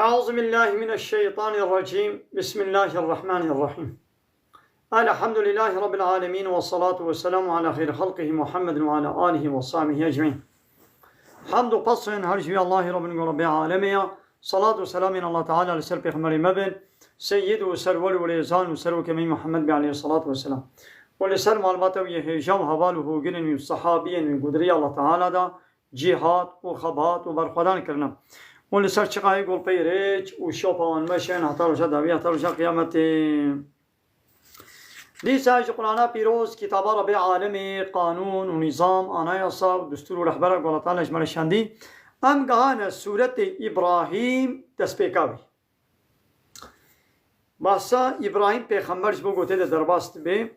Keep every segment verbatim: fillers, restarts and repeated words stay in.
أعوذ بالله من الشيطان الرجيم. بسم الله الرحمن الرحيم. الحمد لله رب العالمين، والصلاة والسلام على خير خلقه محمد وعلى آله وصحبه أجمعين. Hamd û pesên her ji wî Allahê Rabbin ku Rabbê alemê ya. Salat û selamên Allah Teala li ser Pêxemberê me bin, Seyyid û Serwer û Rêzan û Serokê me Muhammed bê aleyhissalatu vesselam. Û li ser malbata wî hêja û heval û hûgirên wî û sehabiyên wî ku di rêya Allah Teala da cîhad û xebat û berxwedan kirine. Û li ser çiqayê golpeyê rêç û şopa wan meşên heta roja dawî, heta roja qiyametê. Dîsa ji Qur'ana Pîroz, kitaba Rebê Alemê, qanûn û nîzam, anayasa û destûr û rehbera ku Allah Teala ji me re şandî, em gihane sûretê Îbrahîm, destpêka wî. Bahsa Îbrahîm pêxember ji bo gotê de derbas dibe.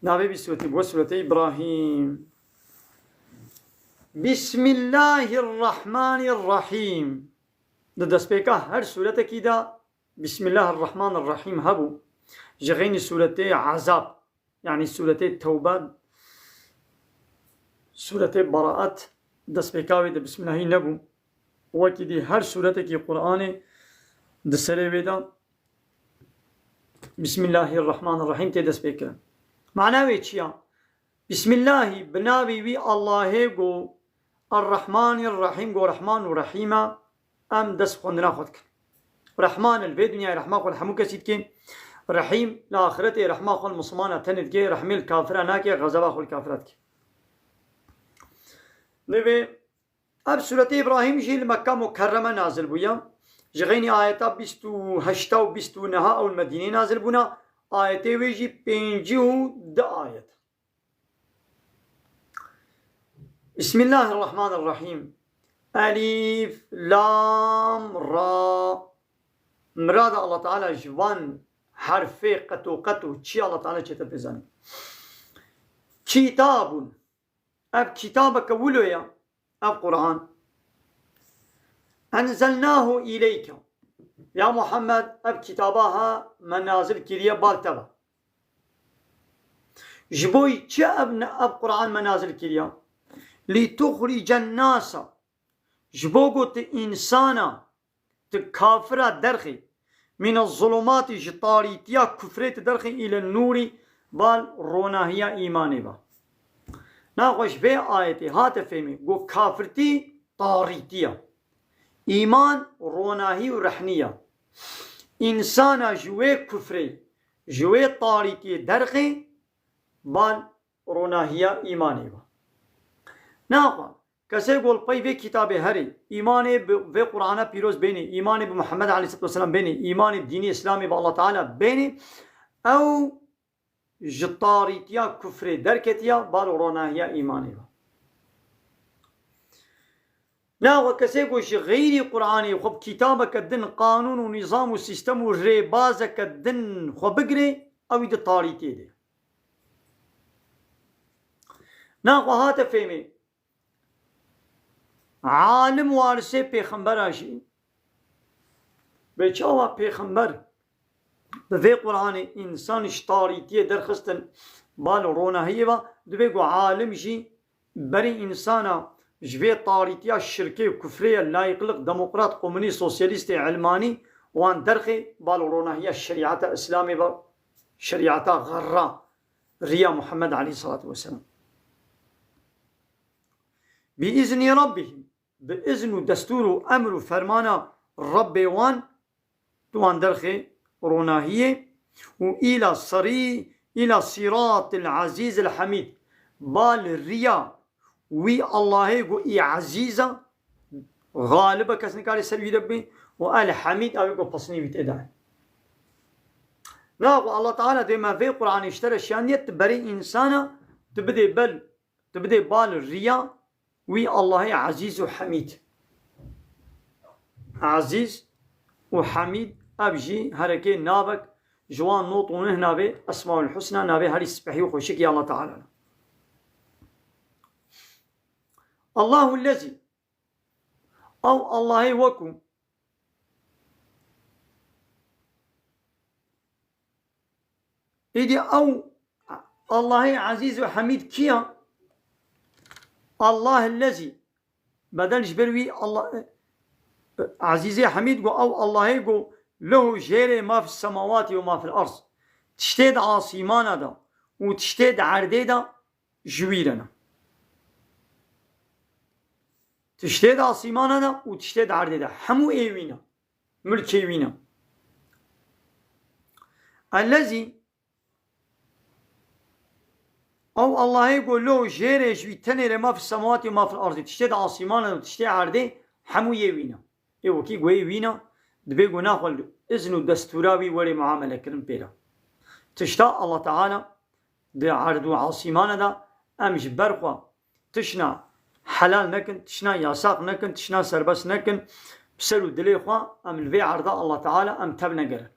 Navê vî sûretê bû sûretê Îbrahîm. Bismillahirrahmanirrahîm. Di destpêka her sûretekî de Bismillahirrahmanirrahîm hebû. Ji xeynî sûretê Ezab, yanî sûretê Tewbe, sûretê Beraat, destpêka wê de Bismillahî nebû. Wekî dî her sûretekî Qur'anê di serê wê de Bismillahirrahmanirrahîm tê destpêkirin. Mana wê çi ya? Bismillahî, bi navê wî Allahê ku Errahmanî Rehîm, ku Rehman û Rehîm e, em dest xwendina xwe dikin. Rehman li vê dinyayê rehma xwe li hemû kesî dike. Rehîm li axiretê rehma xwe li misilmana tenê dike, rehmê li kafira nake, xezeba xwe li kafira dike. Divê ev sûretê Îbrahîm jî li Mekka Mukerreme nazil bûye. Ji xeynî ayeta bîst û heşta û bîst û neha ew li Medînê nazil bûna. Ayetê wê jî pêncî û du ayet. Bismillahirrahmanirrahîm. Elîf, lam, ra. Mirada Allah Teala ji van herfê qetoqet û çi Allah Teala çêtir pê zanî. Kitabun. Ev kitabeke wilo ye. Ev Qur'an. Enzelnahu îleyke. Ya Muhammed, ev kitaba ha me nazil kiriye bal te ve. Ji bo çi ev ne-, ev Qur'an me nazil kiriye? Lituxricen nasa. Ji bo ku tu însana, tu kafira derxî, mîne zulumati ji tarîtiya kufrê tu derxî île nûrî bal ronahiya îmanê ve. Naxweş vê ayetê hate fêmî ku kafirtî tarîtiya. Îman ronahî û rehnî ya. Însana ji wê kufrê, ji wê tarîtiyê derxê bal ronahiya îmanê ve. Naxwe, kesê ku li pey vê kitabê herê, îmanê bi vê Qur'ana pîroz bênê, îmanê bi Muhammed aleyhisselatu vesselam bênê, îmanê bi dînê Îslamê bi Allah Teala bênê, ew ji tarîtiya kufrê derketiya, bal û ronahiya îmanê ve. Naxwe kesê ku ji xeyrî Qur'anê xwe bi kitabeke din, qanûn û nîzam û sîstem û rêbazeke din xwe bigirê, ew ê di tarîtiyê de. Naxwe hate fêmê, alim warisê pêxembera jî, bê çawa pêxember bi vê Qur'anê însan ji tarîtiyê derxistin bal ronahiyê ve, divê ku alim jî berî însana ji vê tarîtiya şirkê û kufrê ye, layîqliq, demokrat, komunîst, sosyalîstê, ilmanî wan derxê bal ronahiya şerîeta Îslamê ve, şerîeta xerra, riya Muhammed aleyhisselatu vesselam. Bi izni rabbihim, bi izn û destûr û emr û fermana Rabbê wan, tu wan derxê ronahiyê û îla serî, îla sîratil azîzil hamîd, bal riya wî Allahê ku î ezîz e, xalib e, kes nikarê ser wî de bibê, û el hamîd, ew ê ku pesnê wî tê de. Naxwe Allah Teala dê me vê Qur'anê ji te re şiyandiye, tu berê însana, tu bidê bel, tu bidê bal riya wî Allahê Ezîz û Hemîd. Ezîz û Hemîd, ev jî herekê navek ji wan nod û neh navê Esmaul Husna, navê herî spehî û xweşik ya Allah Teala ne. Allahu lezî, ew Allahê weku. Îdî ew Allahê Ezîz û Hemîd kî ya? Allah lezî. Bedel ji ber wî Allah, Ezîzê Hemîd got, ew Allahê got, lehu jêrê ma fis semawatî û ma fil erd. Tiştê di asîmana de û tiştê di erdê de ji wî re ne. Tiştê di asîmana de û tiştê di erdê de hemû ê wî ne. Milkê wî ne. Ellezî, ew Allahê got, lehu jêrê ji wî tenê re ma fis semawatî û ma fil erdî. Tiştê di asîmana de û tiştê erdê hemû yê wî ne. Ê wekî got ê wî ne, dibê got naxwe li izn û destûra wî were muamele kirin pê re. Tişta Allah Teala di erd û asîmana de em ji ber xwe tişna helal nekin, tişna yasax nekin, tişna serbest nekin, bi ser û dilê xwe em li vê erda Allah Teala em tev negerin.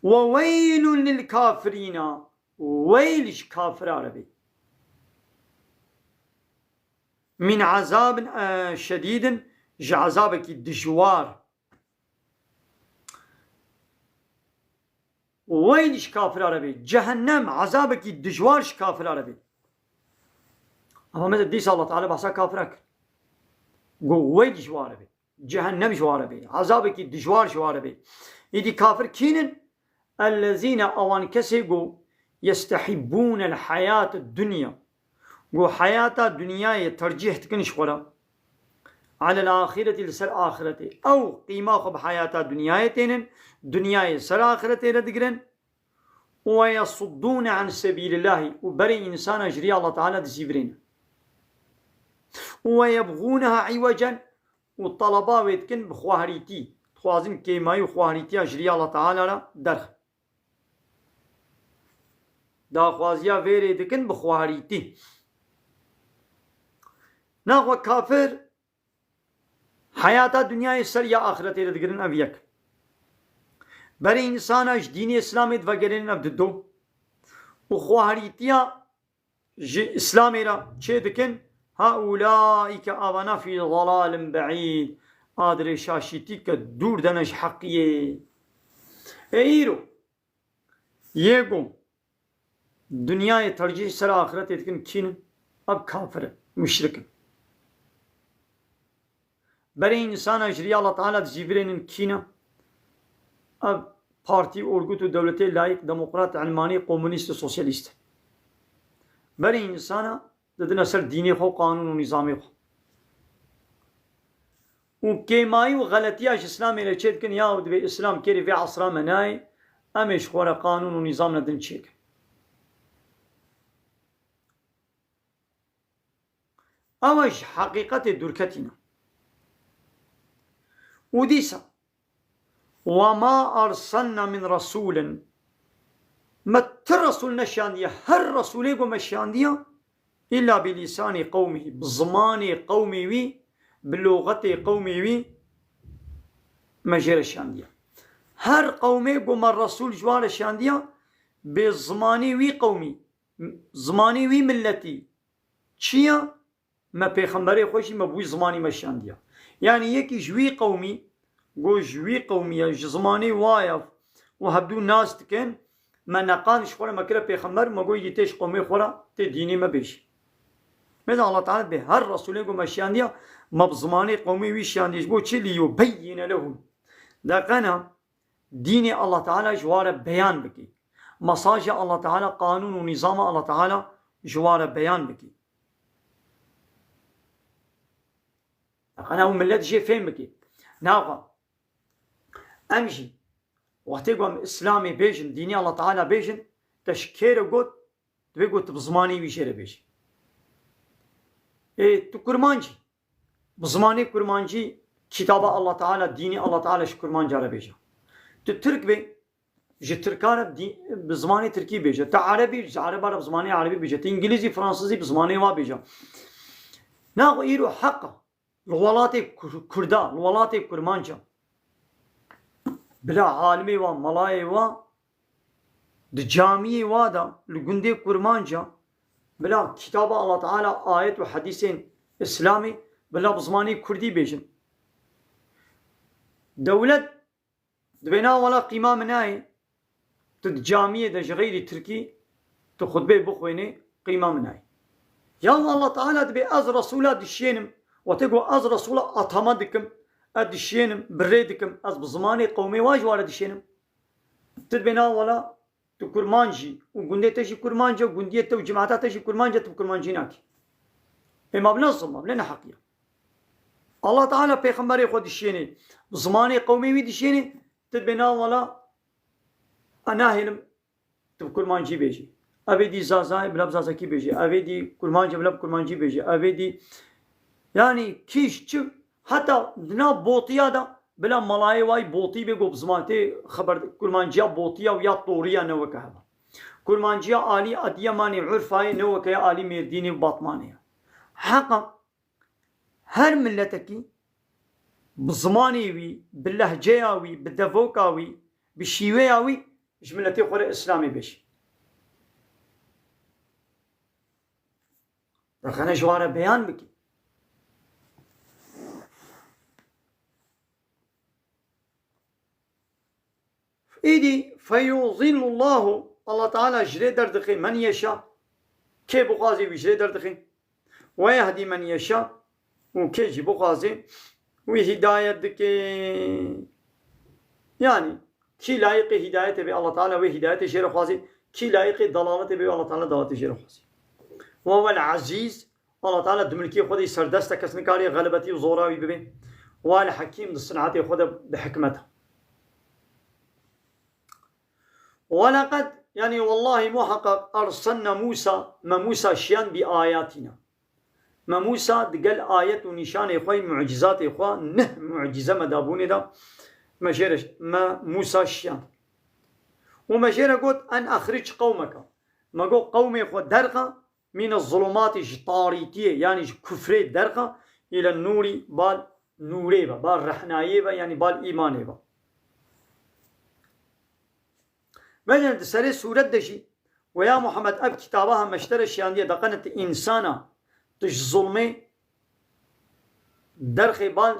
Ve weylun lil kafirîna, weyl ji kafira re bê. Min azabin, e, şedîdin, ji azabekî dijwar. Weyl ji kafira re bê. Cehennem, azabekî dijwar ji kafira re bê. Ama mesela dîsa Allah Teala behsa kafira kir. Got weyl ji wa re bê. Cehennem ji wa re bê. Azabekî dijwar ji wa re bê. Îdî kafir kînin? Ellezîne, awan kesê ku yestehibbûnel heyate dunya. Ku heyata dinyayê tercîh dikin ji xwe re. Alel axireti, li ser axiretê. Ew qîma xwe bi heyata dinyayê tênin, dinyayê ser axiretê re digirin. Û ve yesuddûne an sebîlillahî, û berê însana ji rîya Allah Teala dizîvirêne. Û ve yebxûneha îwecen, û talaba wê dikin bi xwehrîtî. Dixwazin kêmayî û xwehrîtiya ji rîya Allah Teala re derxin. Daxwaziya vê rê dikin bi xwehrîtî. Naxwe kafir heyata dinyayê ser ya axiretê re digirin, ev yek. Berê însana ji dînê Îslamê divegerênin, ev dido. Û xwehrîtiya ji Îslamê re çê dikin, ha ulaîke avana fî dalalin beîd, a dirê şaşîtî ke dûr de ne ji heqiyê. Ê îro, yê ku dinyayê tercîh ser axiretê dikin kî ne? Ev kafir in, muşrik in. Berê însana ji rîya Allah Teala dizîvirênin kî ne? Ev partî, orgut û dewletê layîk, demokrat, ilmanî, komunîst û sosyalîst. Berê însana didine ser dînê xwe, qanûn û nîzamê xwe. Û kêmayî û xeletiya ji Îslamê re çê dikin, ya divê Îslam kêrî vê esra me nayê, em ê ji xwe re qanûn û nîzam ne din çêkin. Ew e ji heqîqetê dûrketî ne. Û dîsa, "Ve ma arsalna min rasulin." Me ti resul neşandiye. Her resulê ku me şandiye, illa bi lisanî qewmî, bi zimanê qewmê wî, bi loxetê qewmê wî me jê re şandiye. Her qewmê ku me resul ji wan re şandiye, bi zimanê wî qewmî, zimanê wî miletî. Çi ye? Me pêxemberê xwe jî me bi wî zimanî me şandiya. Yanî yekî ji wî qewmî, got ji wî qewmî ye, ji zimanê wa ye û hevdû nas dikin, me neqand ji xwe re me kire pêxember, me got yî tê ji qewmê xwe re, tê dînê me bêjî. Mesela Allah Teala bê her Resulê ku me şiyandiya, me bi zimanê qewmê wî şiyandiye. Ji bo çi? Liyubeyyine lehum. De qena dînê Allah Teala ji wa re beyan bikî. Mesajê Allah Teala, qanûn û nîzama Allah Teala ji wa re beyan bikî. Qena û millet jê fêm bikî. Naxa em jî wextê ku em Îslamê bêjin, dînê Allah Teala bêjin, te ji kê re got, divê got tu bi zimanê wî jê re bêjî. Ê, tu kurmanc î. Bi zimanê kurmancî kitaba Allah Teala, dînê Allah Teala ji kurmanca re bêje. Tu tirk bê, ji tirka re dî-, bi zimanê tirkî bêje. Tu erebî, ji ereba re bi zimanê erebî bêje. Tu îngilîzî, fransizî bi zimanê wa bêje. Naxwe îro heq e. Li welatê Kur-, Kurda, li welatê Kurmanca. Bila alimê wa, melayê wa, di camiyê wa de, li gundê Kurmanca, bila kitaba Allah Teala, ayet û hedîsên Îslamê, bila bi zimanê Kurdî bêjin. Dewlet dibê na wela qîma min nayê, tu di camiyê de ji xeyrî Tirkî tu xutbê bixwênê, qîma min nayê. Ya Allah Teala dibê ez Resûla dişênim, Wextê ku ez Resûla Ataman dikim, ez dişênim, bi rê dikim, ez bi zimanê qewmê wa ji ware dişênim. Tu dibê na wela, tu kurmanc î û gundê te jî kurmanc e, gundiyê te û cemaeta te jî kurmanc e, tu bi kurmancî nakî. Ê ma bi ne zilm e, bi ne neheqî ye. Allah Teala pêxemberê xwe dişênê, bi zimanê qewmê wî dişênê, tu dibê na wela, ez nahêlim tu bi kurmancî bêjî. Evê dî zazayê bila bi zazakî bêjî. Evê dî kurmanc e bila bi kurmancî bêjî. Evê dî, yanî kîş çi, heta di nav botiya de bila malayê wayî botî bê, ku bi ziman tê xeber, kurmanciya botiya û ya toriya ne weke heva. Kurmanciya alî Edîyemanê, Urfayê ne weke ya alî Mêrdînê û Batmanê ye. Heqa her miletekî bi zimanê wî, bi lehceya wî, bi devoka wî, bi şîweya wî ji miletê xwe re Îslamê bêjî. Rexne ji ware beyan bikî. Îdî feyuzillullahu, Allah Teala ji rê derdixê men yeşa, kê bixwazê wî ji rê derdixê. Ve yehdi men yeşa, û kê jî bixwazê wî hîdayet dike. Yanî kî layiqê hîdayetê bê, Allah Teala wê hîdayetê jê re xwazê, kî layiqê dalaletê bê, Allah Teala daletê jê re xwazê. Ve huvel ezîz, Allah Teala di milkê xwe de serdest e, kes nikarê xelebetî û zora wî bibê. Vel hekîm, di sinetê xwe de bi hikmet e. Welaqad, yanî wellahî muheqeq, erselna Mûsa, me Mûsa şiyand bi ayatîna. Me Mûsa digel ayet û nîşanê xwe, mucîzatê xwe, neh mucîze me dabûnê de, me jê re, me Mûsa şiyand. Û me jê re got, en exric qewmeke. Me got, qewmê xwe derxe, mîne zulûmatî, ji tarîtiyê, yanî ji kufrê derxe, île nûrî, bal nûrê ve, bal rehnayê ve, yanî bal îmanê ve. Vecin di serê sûret de jî, we ya Muhammed, ev kitaba ha me ji te re şiyandiye, deqene ti însana, tu ji zulmê derxê bal,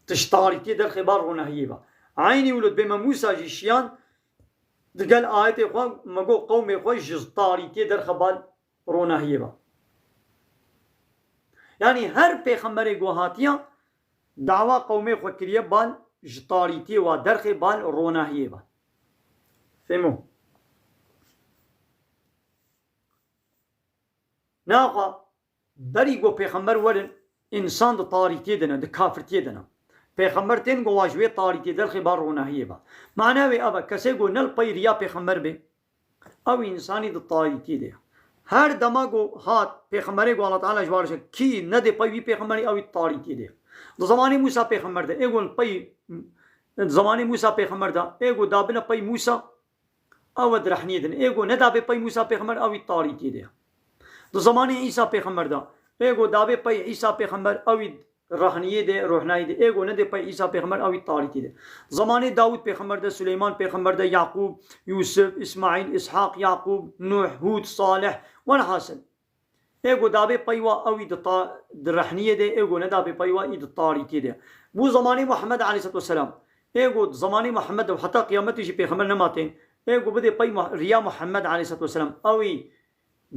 tu ji tarîtiyê derxê bal ronahiyê ve. Eynî wilo dibê me Mûsa jî şiyan, digel ayetê xwe, me got qewmê xwe ji tarîtiyê derxe bal ronahiyê ve. Yanî her pêxemberê ku hatiye, dawa qewmê xwe kiriye bal ji tarîtiyê wa derxê bal ronahiyê ve. Fêmo. Naxa berî ku pêxember werin, însan di tarîtiyê de ne, di kafirtiyê de ne. Pêxember tên ku wa ji wê tarîtiyê derxê bal ronahiyê ve. Mana wê ev e, kesê ku ne li pey riya pêxember bê, ew însanî di tarîtiyê de ye. Her dema ku hat pêxemberê ku Allah Teala ji wan re kî nedê pey wî pêxemberî, ew î di tarîtiyê de ye. Di zemanê Mûsa pêxember de, ê ku li pey, di zemanê Mûsa pêxember de, ê ku dabine pey Mûsa, ew e di rehniyê de ne. Ê ku nedabê pey Mûsa pêxember, ew î di tarîtiyê de ye. Di zemanê Îsa pêxember de, ê ku dabê pey Îsa pêxember, ew î rehniyê de, rohnayê de, ê ku nedê pey Îsa pêxember, ew î tarîtiyê de. Zemanê Dawûd pêxember de, Suleyman pêxember de, Yaqûb, Yûsif, Îsmaîl, Îshaq, Yaqûb, Nuh, Hûd, Salih, welhasil. Ê ku dabê pey wa, ew î di ta-, di rehniyê de, ê ku nedabê pey wa, î di tarîtiyê de. Bû zemanê Muhammed aleyhisselatu vesselam. Ê ku zemanê Muhammed de heta qiyametê jî pêxember nema tên. Ê ku bidê pey Mu-, riya Muhammed aleyhisselatu vesselam, ew î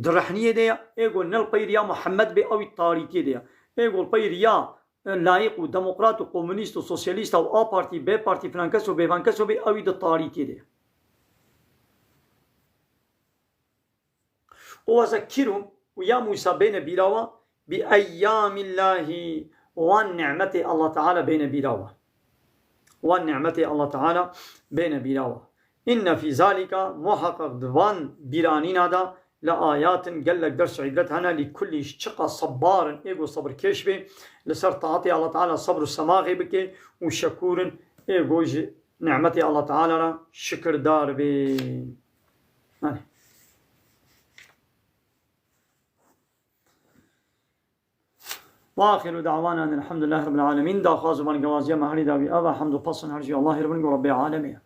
di rehniyê de ye, ê ku ne li pey riya Muhammed bê, ew î tarîtiyê de ye. Ê ku li pey riya, e, layîq û demokrat û komunîst û sosyalîsta û A Partî, B Partî, filan kes û bêvan kes û bê, ew î di tarîtiyê de ye. Û wezekirhum, û ya Mûsa bêne bîra wa, bi eyyamillahî, wan nimetê Allah Teala bêne bîra wa. Wan nimetê Allah Teala bêne bîra wa. Inne fî zalika, muheqeq di van bîranîna de, le ayatin, gelek ders û îbret hene, lî kullî, ji çiqa sebbar in, ê ku sebirkêş bê, li ser taetê Allah Teala sebr û semaxê bike, û şekûr in, ê ku ji nimetê Allah Teala re şikirdar bê. Yanî. Ve axiru da'wana enil hamdülillahi rabbil alemin. Daxwaz û bangewaziya me herî dawî ev e, hemd û pesn her jî Allahê re bin ku Rebbê alemê ye.